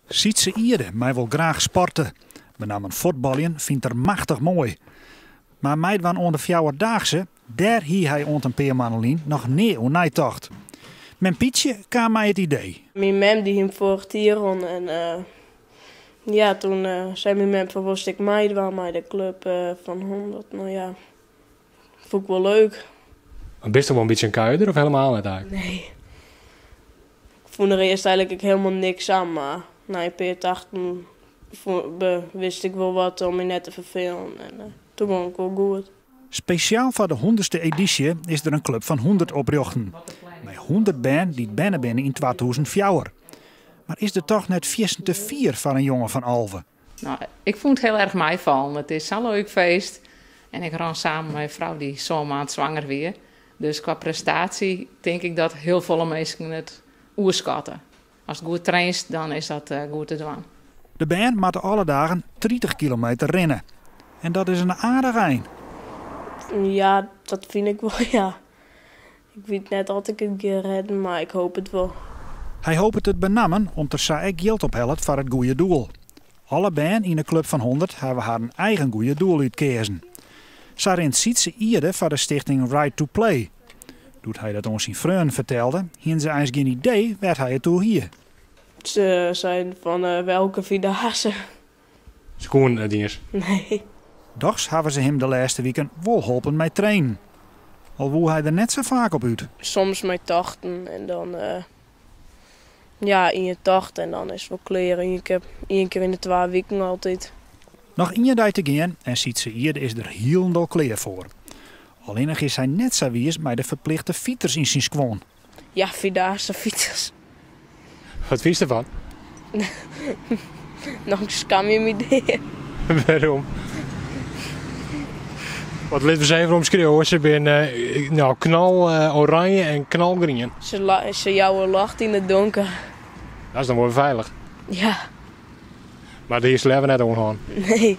Sytse Ierde mei wol graach sporte. Benammen fuotbaljen fynt er machtich moai. Mar meidwaan oan de Fjouwerdaagse, dêr hie hy oant in pear moanne lyn noch nea oer neitocht. Mem Pietsje kaam mei it idee. Myn mem die him foarich jier oan en ja, toen sei myn mem fan wolst ek meidwaan mei de klup fan 100. No ja, fûn ik wol leuk. Want bist wol in bytsje in kuierder of helemaal net eigentlik? Nee. Ik fûn der earst eigentlik ek hielendal niks oan, mar nei in pear tochten wist ik wol wat om my net te ferfelen en toen gie it wol goed. Spesjaal foar de 100ste edysje is der in klup fan 100 oprjochte. Mei 100 bern dy't berne binne yn 2004. Mar is de tocht net fierstente fier foar in jonge fan 11? Nou, ik fûn it hiel erch meifallen. It is sa'n leuk feest. En ik rûn samen mei in frou dy't sân maand swanger wie. Dus kwa prestaasje tink ik dat hiel folle minsken it oerskatte. Ast goed trainst, dan is dat goed te dwaan. De bern moatte alle dagen 30 kilometer rinne. En dat is in aardich ein. Ja, dat fyn ik wol, ja. Ik wit net oft ik it gean rêden, mar ik hoopje it wol. Hy hopet it benammen om't er sa ek jild ophellet foar it goede doel. Alle bern yn de klup fan 100 hawwe harren eigen goede doel útkeazen. Sa rint Sytse Ierde foar de stichting Right to Play. Doe't hy dat oan syn freonen fertelde, hiene se eins gjin idee wêr't hy it oer hie. Se seinen fan welke Vierdaagse? Se koene it net iens. Nee. Dochs hawwe se him de lêste wiken wol holpen mei trainen. Al woe hy der net sa faak op út. Soms mei tochten en dan ja, ien tocht en dan is it wol klear. Ien kear yn de 2 wiken altyd. Noch ien dei te gean en Sytse Ierde is der hielendal klear foar. Allinnich is hy net sa wiis mei de ferplichte fiters yn syn skuon. Ja, Vierdaagse fiters. Wat fynst derfan? No, ik skamje my dea. Wêrom? Want litte we se even omskriuwe. Se binne nou, knal oranje en knalgrien. Se jouwe ljocht yn it donker. Dat is dan wol feilich. Ja. Mar dy is leaver net oan. Nee.